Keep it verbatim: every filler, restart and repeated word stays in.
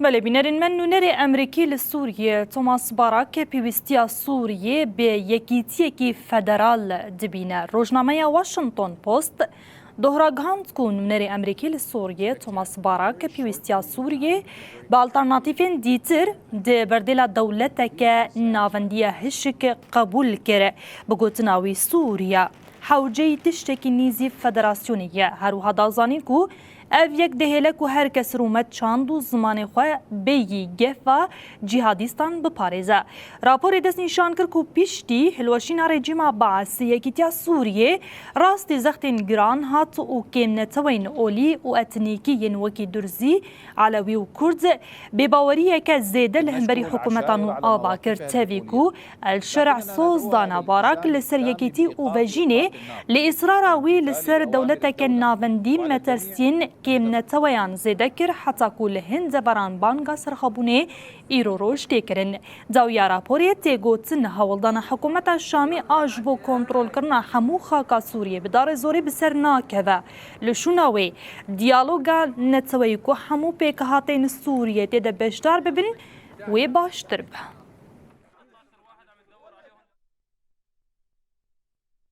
Belê bînerên me, nûnerê Emerîkî li Sûriyê Thomas Barak pêwîstiya Sûriyê bi yekîtiyekî federal dibîne. Rojnameya Washington Post doh ragihand ku nûnerê Emerîkî li Sûriyê Thomas Barak pêwîstiya Sûriyê bi alternatîfên dîtir di berdêla dewleteke navendiya hişk qebûl kir. Bi gotina wî, Sûriye hewceyî tiştekî nîzî federasyonê ye. Her wiha da zanîn ku ev yek dihêle ku her kes rûmet çand û zimanê xwe bêyî gefa cîhadîstan biparêze. Raporê destnîşan kir ku piştî hilweşîna rejîma Baas, Yekîtiya Sûriyê rastî zextên giran hat û kêmneteweyên olî û etnîkî yên wekî Durzî, Elewî û Kurd bêbaweriyeke zêde li hemberî hikûmeta nû ava kir, tevî ku El Şer'a soz dana Barak li ser yekîtî û vejînê, lê îsrara wî li ser dewleteke navendî metersiyên kêmneteweyan zêde kir, heta ku li hin deveran banga serxwebûnê îro roj tê kirin. Dawiya raporê tê gotin, hewldana hikûmeta Şamê a ji bo kontrolkirina hemû xaka Sûriyê bi darê zorê bi ser nakeve. Li şûna wê, diyaloga neteweyî ku hemû pêkhateyên Sûriyê tê de beşdar bibin, wê baştir be.